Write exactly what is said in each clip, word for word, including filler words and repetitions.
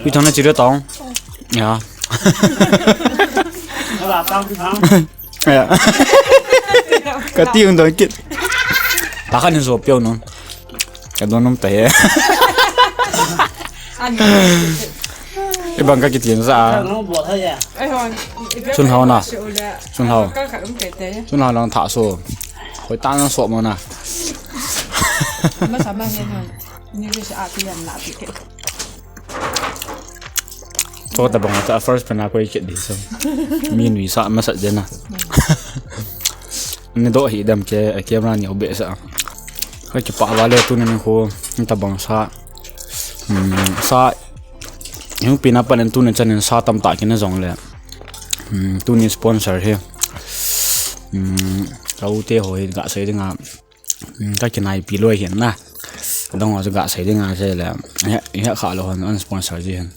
Pi thang na chi re tong. Ya. Ya. Ka ti ung dong kit. Ta khan hin so piau non. Ka don nom ta he. Ani. Ibang ka kiti sa. Sun hao na. Sun hao. Sun hao lang tha so. Hoi ta na so mo na. Masa ma ngen han. Ni ri sa ati yan la ati ke. Cho ta bang ta first pen a koi kit di so. Mi nui sa masa jena. Ni do hi dam ke camera ni obe sa. Ka kipa vale tunin khu ta bang sa. Hmm, sa. Yung pina panen tunin chanin sa tam ta kina jong le. Hmm, tuni sponsor hi. Hmm, ka u te ho hi ga sei dinga. Hmm, ka kinai pi loi hin na. Dong ho ga sei dinga sei le. Ya, ya kha lo hon an sponsor ji hin.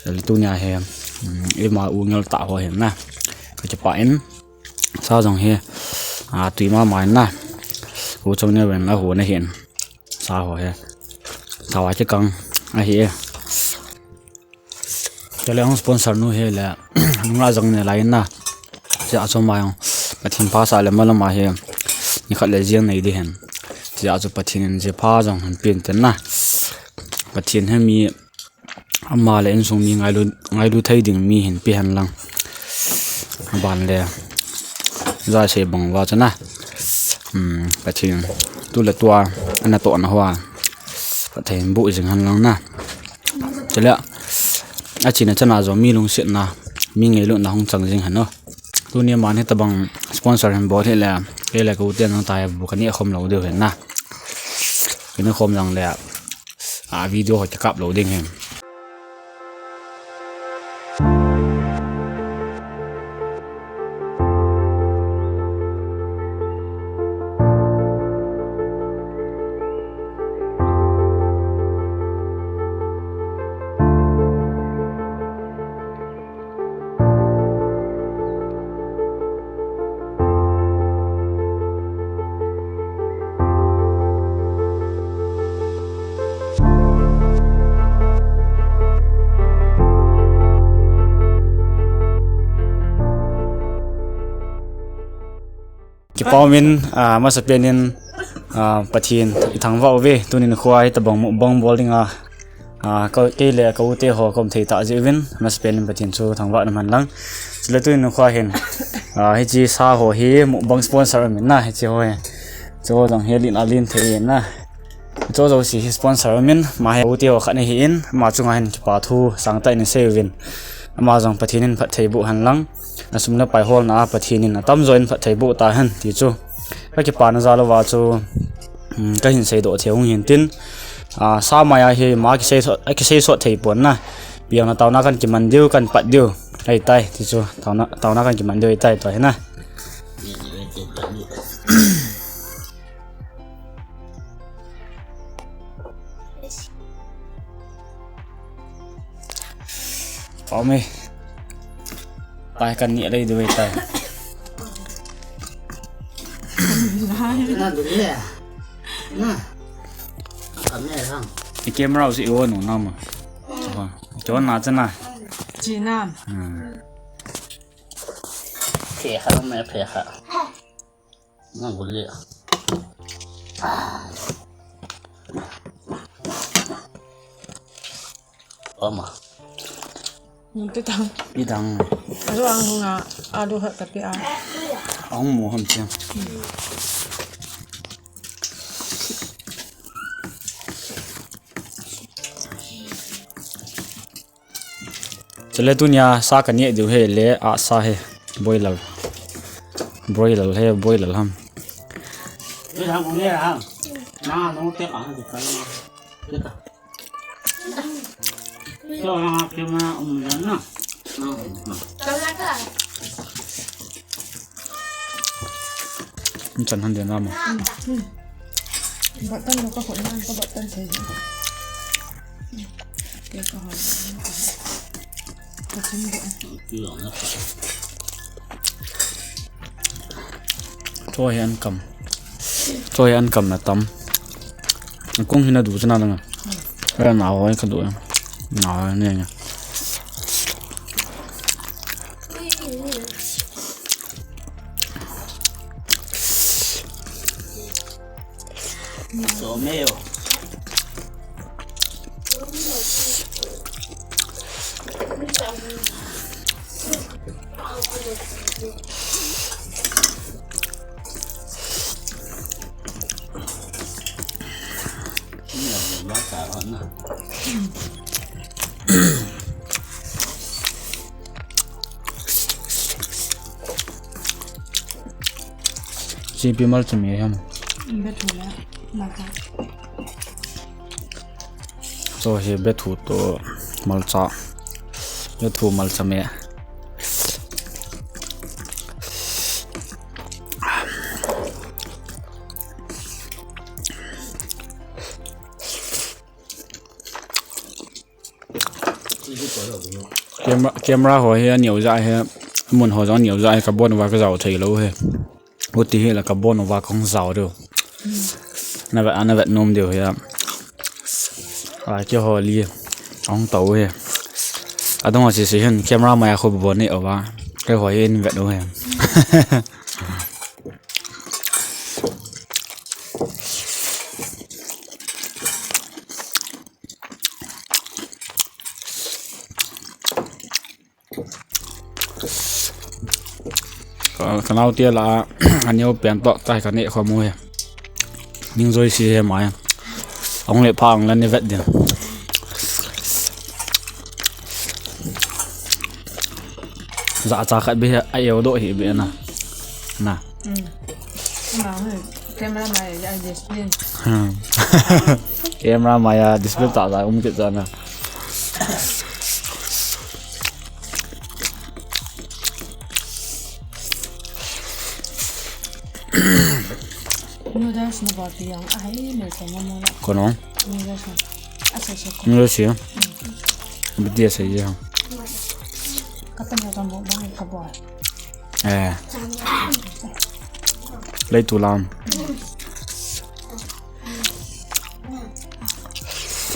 Le tunia hi. Hmm, ima u ngel ta ho hin na. Ka kipa in. Sa jong hi, a, tui mama in na. Hu chang ne ven la hu na hin. Sa ho hi. Tawa ki kang. A hi e. Tele hong sponsor nu hi le. Nung la jang ne lai na. Sia chom ma jong. Pathen pha sa le malama hi. Ni khat le jian nei di hin. Sia chu Pathen in je pha jong han pin ten na. Pathen he mi Ama le insung mi ngailu, ngailu thei ding mi hin pe hen lang. Ban le. Za sei bang va chana. Hmm, Pathen. Tu le tua. Ana to ana hoa. Pathen bu jing hen lang na. Chule. A china chana jo mi lungsetna. Mi ngailutna hung chang jing hen o. Tuni man hi tabang sponsor hin bol hi le. Kei le ka u ten nang ta hi bu kani khom lo deu hen na. Kani khom lang le. A video ho kikap lo ding hen. Kipa umin, ah, masapen in, ah, Pathen i thangvah uve, tunin khua hi tabang mukbang bol dinga, ah, ka, kei le ka u te ho kom thei ta jeh uvin, masapen in Pathen chu thangvah na man lang. Chule tunin khua hin, ah, hiche sa ho hi mukbang sponsor min na, hiche ho hi. Chu dang hi lin a lin thei na. Chu jouse hi sponsor min, ama hi u te ho khat ahin, ama chunga hin kipa thu sangtah in sei uvin. Ama jong Pathen in phatthei boh hen lang. A sum le pai holna a Pathen in atamjo in phatthei boh ta hen ti chu. Ka kipana jal uva chu, um, ka hin seidoh thei hung hin tin. A, sa mai a hi ama kisei sot, a kisei sot thei pon na. Piang na taona kan kiman diu, kan pat diu. Ahi tai, ti chu. Taona, taona kan kiman diu ahi tai tua hi na. Pau me. Tai kan ni alei duai tai. Na du le. Na. Ka me lang. I camera u si i o nu na ma. Cho na chana. Chi na. Hmm. Phe kha me phe kha. Nang guli. Oma. Nang te tang. I dang. Alu ang hunga, alu hat tapi a. Ang mo ham siang. Chule tunia sa ka neh diu hi le a sa hi boilal. Boilal hi boilal ham. Ni ham ni ham. Na no te ka ha ka. Te ka. So na ke ma um na na. Chan han de na ma. Batan lo ka hon na ka batan thei. Ke ka hon. Ka chin de. Cho hi an kam. Cho hi an kam na tam. Kung hi na du chana na nga. Ra na ho ka du. Nge, nge. So, mayo. Chipi malcha me ham. Bethu le malcha. So hi bethu to malcha. Bethu malcha me. Camera, camera ho hi aneo ja hi, mun ho jong aneo ja hi, kabon uva kajao thei lou hi. Uti hi la kabon uva kahung jao diu. Na vet, na vet nom diu hi a. A, keiho li ahung tou hi. Adang ho sese hin camera maiya khu bon nei uva. Keiho hi in vet u hi. Ka, kanaote la, aneo pen toh, tai kaneh khom u hi. Ning jouse hi mai. Ahung le pha ang la nei vet ding. Jacha khat beh a eo doh hi beh na. Na. Hmm. Ama hi camera maiya discipline. Hmm. Camera maiya discipline tah tah um kit jana. Noodles na bol pi jong ahai mei sa mo mo na. Kono? Noodles na. Asa sa ko. Noodles ya. Beti asa ya. Kata na ka mo bang ka bol. Eh. Lei tu lam.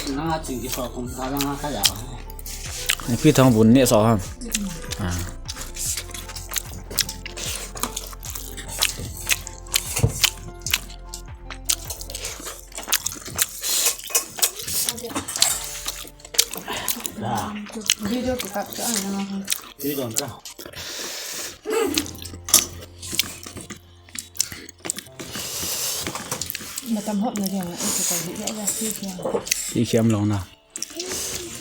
Nga ching ki so kum sa nga kha ya. Ni pi thang bun ni so ha. Ah. Video ki kap cha na. Video cha. Matam hop na dia, ito ka hi ya ya si ya. Ti khiam lou na.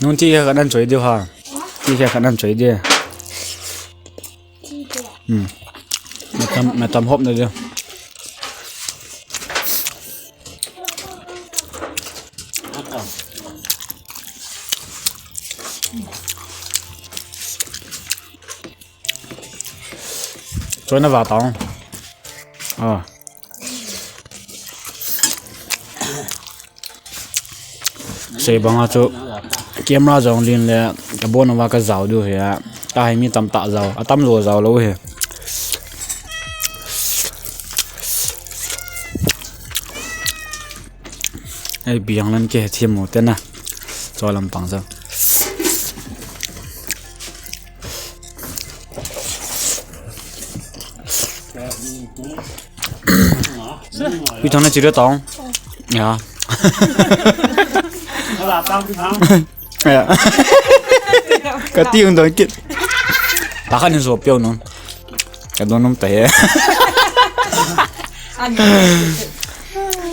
Nun ti kha nan choi diu ha. Ti kha nan choi diu. Hmm. Matam, matam hop na diu. Choi na va tao. Ah. Sei banga chu camera jong lin le kabon uva kajao diu hi a. Tahai mi tamtah jao, atam jo jao lou hi. Ei, biang lan ke thim mo te na. Cho lam pang sa. Pi thang na chi re tong. Ya. Ya. Ka ti ung doi kit. Ta khan so piao no. Ka don nom ta he.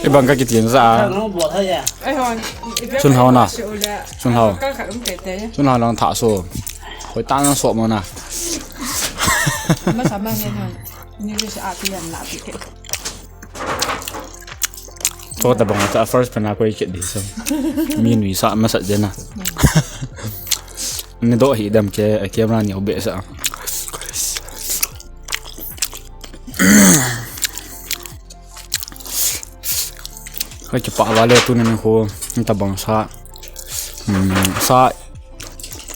Ibang ka kiti sa. Sun hao na. Sun hao. Sun hao lang tha so. Hoi ta nang so mo na. Masa ma he na. Ni sa ati yan na ati ke. Cho tabang ta first pen a koi kit di so. Mi nui sa masa je na. Ni do hi dam ke camera ni obe sa. Ka kipah vale tunin khu tabang sa. Hmm, sa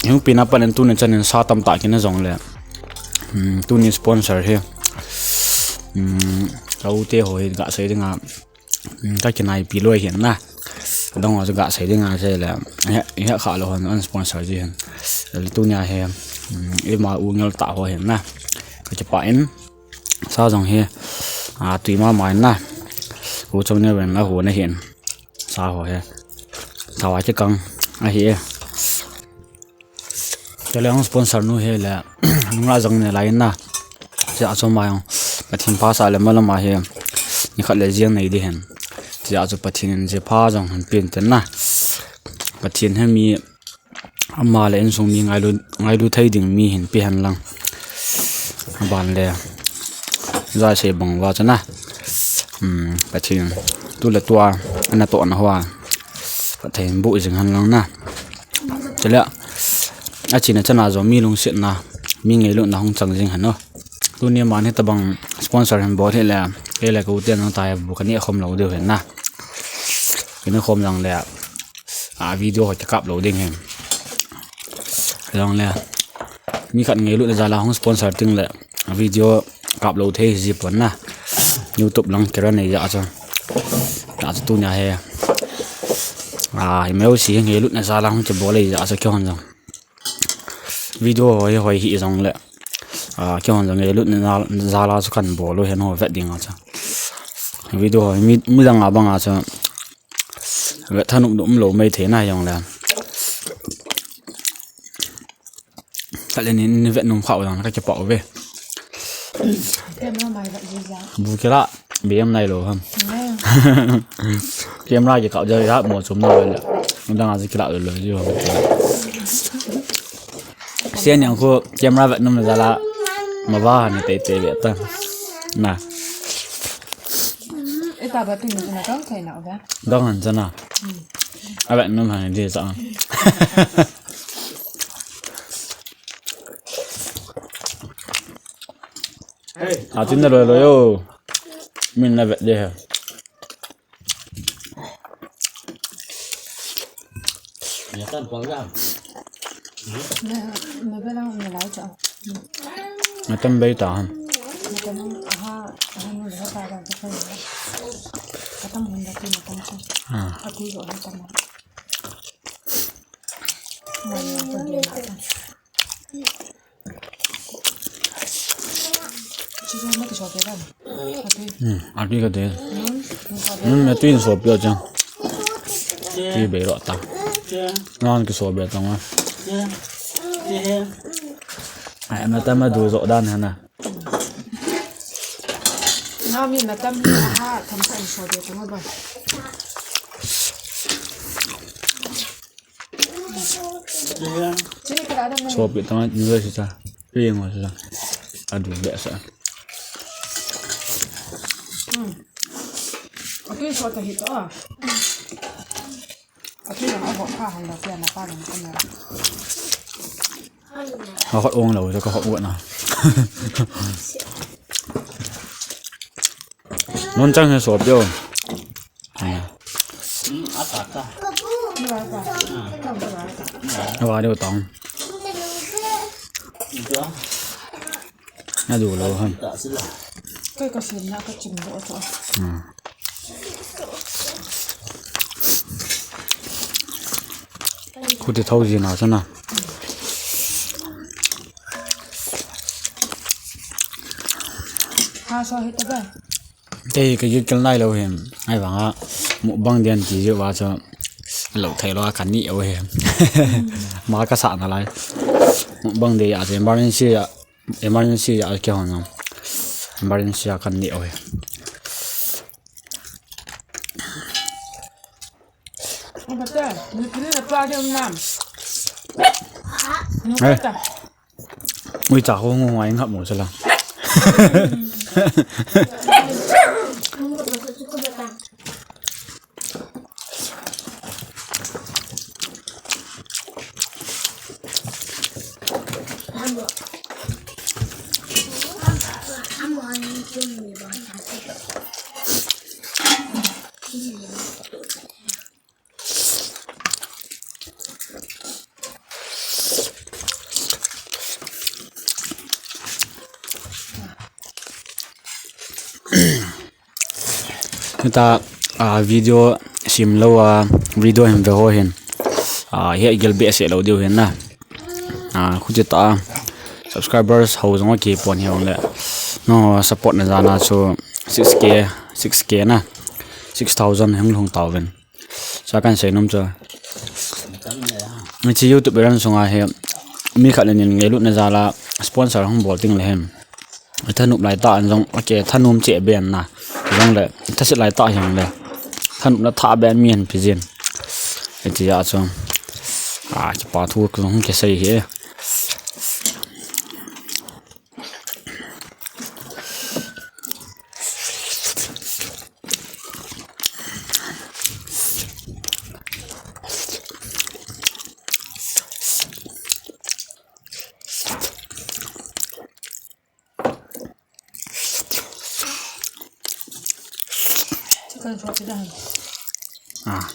hung pina panin tunin chanin sa tamtah kina jong le. Hmm, tuni sponsor hi. Hmm, ka u te ho hi ka sei dinga. Hmm, ka kinai pi loi hin na. Kadang ho chu gasei ding asei le, he, he kha lou hon, an sponsor ji hen. Le tunia hi, um, ima u ngel ta ho hen na. Ka chapa in, sa jong hi, a, tui mama in na. Hu chom ne ven la hu na hin. Sa ho hi. Tawa che kang, ahi e. Chale hung sponsor nu hi le, nunga jong ne lai na. Tia chu ma jong, Pathen pha sa le malama hi, ni khat le jeng nei di hen. Tia chu Pathen in je pha jong hin pin ten na. Pathen hi mi, ama le insung mi ngailu, ngailu thei ding mi hin pe hen lang. Aban le, ja sei bang va chu na. Hmm, Pathen, tu le tua, ana to na hoa. Pathen bu jing hen lang na. Chule, a china chana jong mi lungsetna, mi ngailutna hung chang jing hen o. Tuni man hitabang sponsor hin bol hi le, kei le ka u ten jong ta hi bu ka ne khom lou diu hen na. Ka ne khom jong le, a video ho ka kap lou ding hen. Jong le, mi khat ngailutna jal a hung sponsor ting le, a video kap lou thei ji pon na. YouTube lang kera nei ja chu. Ja chu tunia hi. A, i meu si ngailutna jal a hung che bol le ja chu kihon jong. Video hoi hoi hi jong le. A, kihon jong ngailutna jal a chu kan bol u hen ho vet ding a chu. Video hoi mi, mi dang a bang a chu. Vet thanop um lou mai thei na jong le. Ka le ni, ni vet num khau jong ka kipa u ve. Camera mai vet ji ja. Bu kila, B M nai lou ham. Ngai. Camera ki kap ja ya mo chom na le. Dang a ji kila lou lou ji ho. Sian yang khu camera vet num na jal a. Ma va han te te vet ta. Na. Eta ba pin na kang thei na ve. Dang han chana. A vet num han di sa. A tin na loi loi o. Min na vet de ha. Ya tan pang ga. Na, na vet lang na lai cha. Na tan bei ta han. Na tan aha, aha nu le ta ga ta. Ka tan hun da ti na tan cha. Ha. A ti jo ha tan. Hmm, ati ka de. Hmm, ati so pia chang. Ti be ro ta. Nan ki so be tang. Ai, ma ta ma du zo dan hana. Nga mi ma tam ha tham sa so be tang ba. Sopi tanga ni si ta. Pi ngo si ta. Adu be sa. Hmm. Atu so ta hi to. Atu yang abo kha han la pia na pa lang kana. Ka hot ong lo, ka hot ong na. Non chang he sopi o. Awa deu tong. Adu lo ham. Kei ka sem na ka chim do to. Hmm. Khuti thou ji na sana. Ha so hi ta ba. Kei ka git kal nai lo hin. Ai vang a mukbang dian ti jo wa cho. Lo thei lo a kan ni o hin. Ma ka sa na lai. Mukbang de ya je emergency ya. Emergency ya ke hon. Emergency ya kan ni o hin. Ni kini na pa de nam. Ni ka. Ui, cha ko ngo ngai ngap mo sala. Hita, ah, video Chim lou a video hin ve ho hin, a, hi a gel behseh lou diu hin na. A, khuti ta subscribers ho jong a kipon hi ong le. No support na jana chu six K, six K na. Six thousand hung lhung tauvin. Sa kan sei nom chu. Hiche YouTube ran sunga hi mi khat le nin ngailut na jal a sponsor hung bol ting le hin. Thanop lai tah in jong, okay, thanom cheh ben na. Jong le, thasit lai tah hiong le. Thanop na tha ben mi hin pijin. Iti a chu. A, kipa thu kong kisei hi. Ah.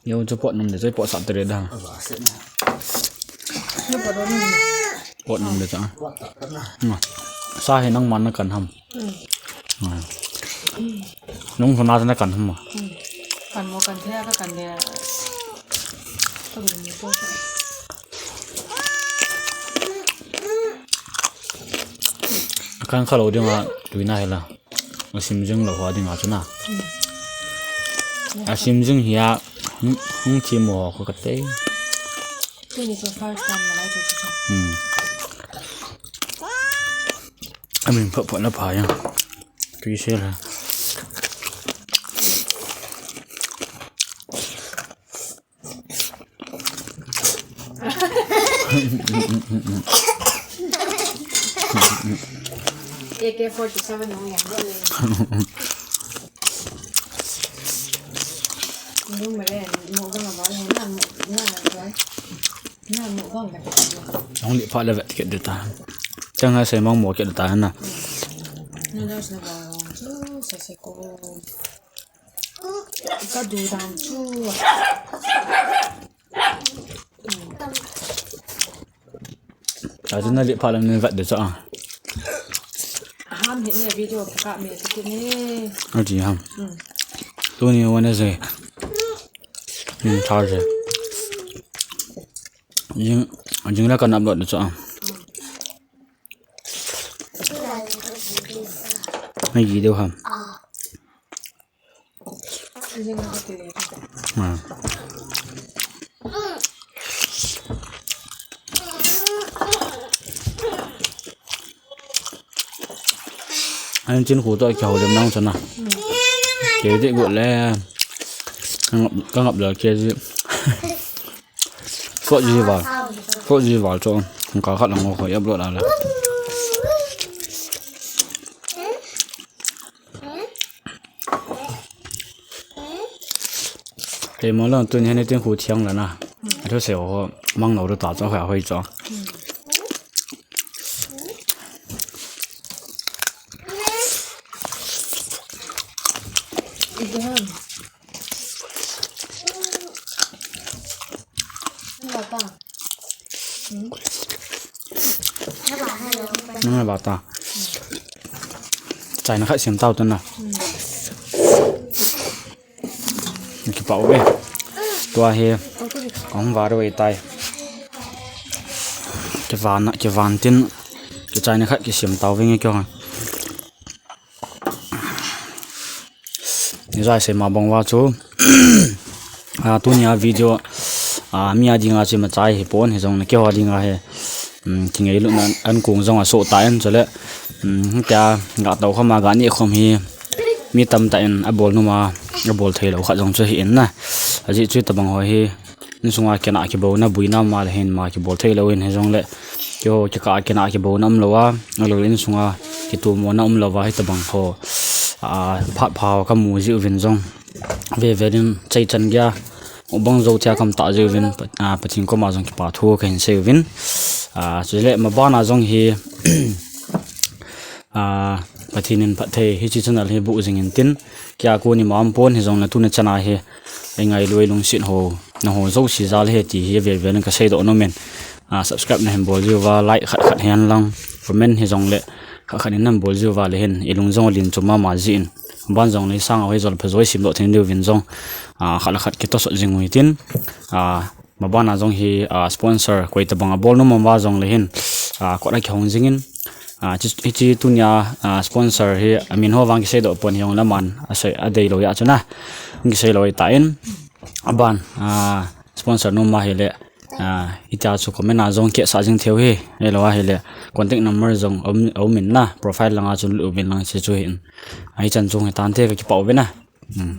Yo, chu pot nom de, chu pot sap te re da. Pot nom de cha. Nga. Sa hi nangman na kan ham. Nung huna na kan ham. Kan mo kan thea ka kan de. Kan kha lou ding a, tui na hi la. A sim jing lou ho ding a chu na. A sim jing hi a, hung, hung thi mo ho ka te. Tuni chu first time na lai chu chu. Hmm. A min pha pha na pha ya. Tui se la. A K forty-seven hung yang le. Nung mele, mo ga ma le, na, na, na, mo ga ma. Hung li pha le vet kit de ta. Chang ha sei mang mo kit de ta na. Na da sa ba, chu sa se ko. Ka du dan chu. Achu na li pha lam ni vet de cha. Ham hi ne video ka me ti ni. Aji ham. Hmm. Tuni wana je. Min charge. Jing, jing la kan upload de cha. Mai ji deu ham. An chin khu to kihou lem nang chana. Ke di go le. Ka ngap, ka ngap le ke di. Four G val. Four G val cho. Ka khat lang ko upload a la. Te mo lo tun hene tin khu thiang la na. A thu se ho mang lo ta cho ha hoi cho. Nang ba ta. Chai na khat siam tau tu na. Kipah uve. Tua hi kong var uve tai. Kivan, kivan tin. Kichai na khat kisiam tau vinge kyo. Ni jai sei ma bang uva chu. A, tunia video, a, mi a dinga chu imacha hi pon, hijongle keiho dinga hi, um, kingailutna an kong jong asoh tan chule, um, tia ga tou khom a ga neh khom hi mi tamtah in abol nom a, abol thei lou khat jong chu ahi in na. Ajeh chu tabang ho hi, insunga kina kibouna, buina ma le hin ma kibol thei lou in hijongle, keiho kikah a kina kibouna um lou a, ahilou le insunga kitomona um lou a, hitabang ho, a, phat pha ho kamu jiuvin jong. Ve ve din chai chan gei a, u bang jou tia kam ta jiuvin, a, Pathen koma jong kipa thu kahin sei uvin. A, chule ma bana jong hi, a, Pathen in phatthei hiche channel hi boh jing in tin, kei a kon ima um pon hijongle tuni chan a hi, ei ngailu ei lungset ho, nangho jouse jal hi ti hi ve ve in kasei doh nom in, a, subscribe nahin bol jiuva, like khat khat hen lang, comment hijongle, khat khat in nabol jiu va le hin, ilung jong len chu mama jin. Aban jong le sang a hoi jol pha joi simdoh thei diu vin jong, ah, khat le khat kitosot jing u hitin, ah, Mabana jong hi, ah, sponsor koi tabang a bol nom uva jong le hin, ah, kot a kihong jingin, ah, hiche, hiche tunia, ah, sponsor hi amin ho vang kiseidoh pon hijongle aman asei adei lou a chun a, kisei lou ahitan, aban, ah, sponsor nom ahile, ah, hitia chu comment a jong kihetsah jing thei u hi, ahilou ahile contact number jong um, um in na, profile langa chun lut uvin lang hiche chu hin. Hichan chung hitante, kakipah uvin a. Hmm.